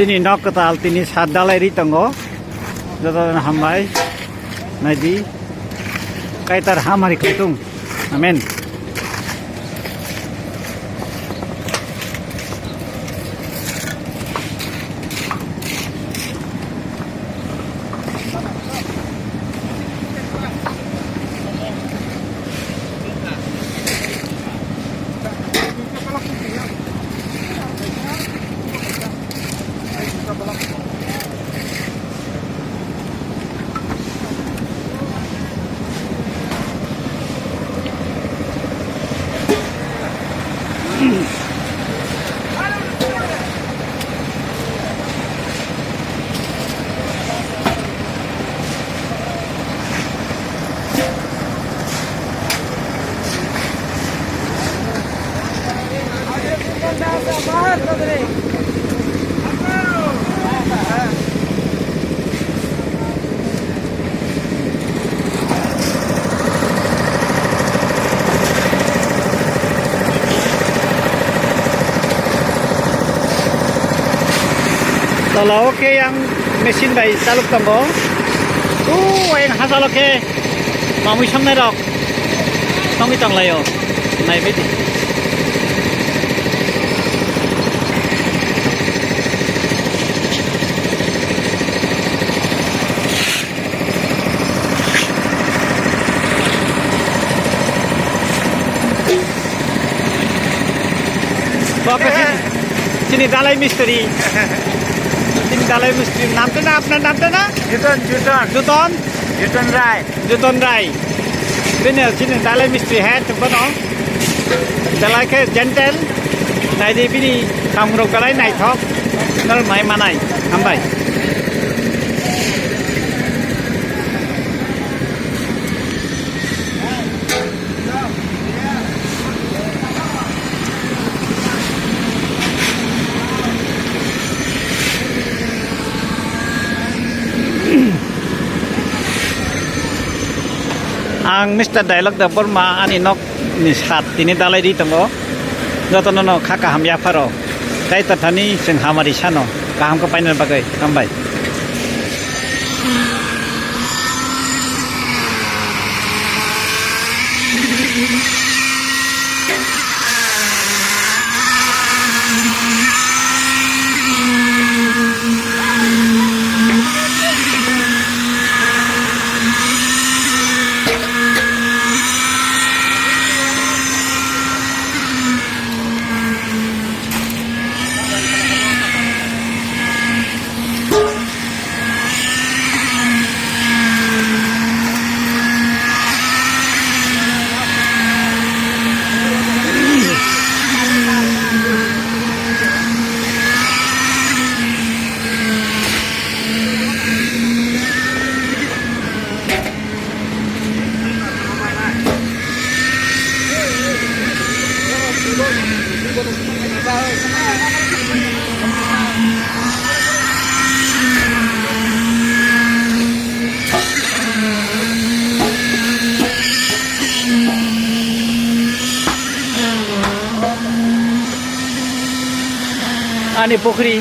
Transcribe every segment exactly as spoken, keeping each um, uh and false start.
Tini nok kwtal tini sat dalai ri tongo. Joto jono hambai. Naidi. Kaitor hamari kaitung. Amen. Tola o khe yang machine bai chalok tongo. O ayang hachalo khe mamui songnai rok tongwi tonglaio. Naibaidi. Bo khe chini, chini dalai mistri. Chini dalai mistri. Naam to na, apnar naam to na? Juton, Juton. Juton? Juton Rai. Juton Rai. Bini chini dalai mistri hai tongphano. Dalai khe gentle. Naidi bini kamungrok belai naithok. Norok nai manai. Hambai. Ang Mister Dialog Debbarma, ani nok ni sat tini dalai ri tongo. Jotono no kha kaham yapharo. Kaitor thani chwng hamari sano. Kaham khe paina bagwi. Hambai. Ani pukhri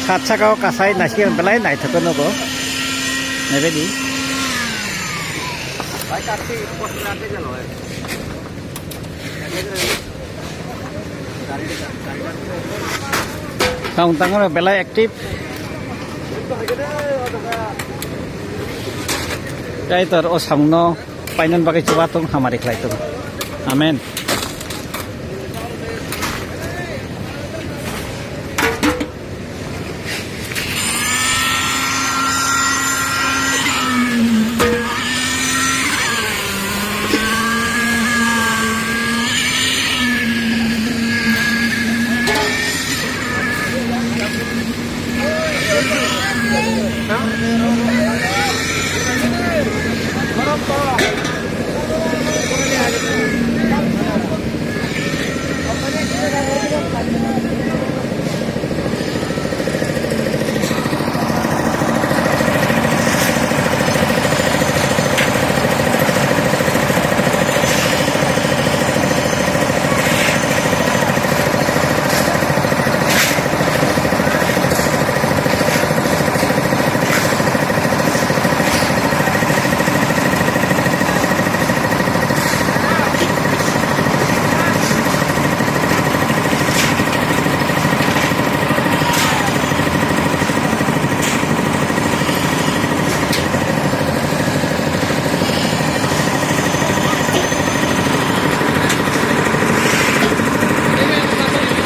sat saka o kasai naising belai naithok khe nugo. Naibaidi. Tang tang belai active. Kaitor o samungno painan bagwi chubatung hamari khlaitung. Amen.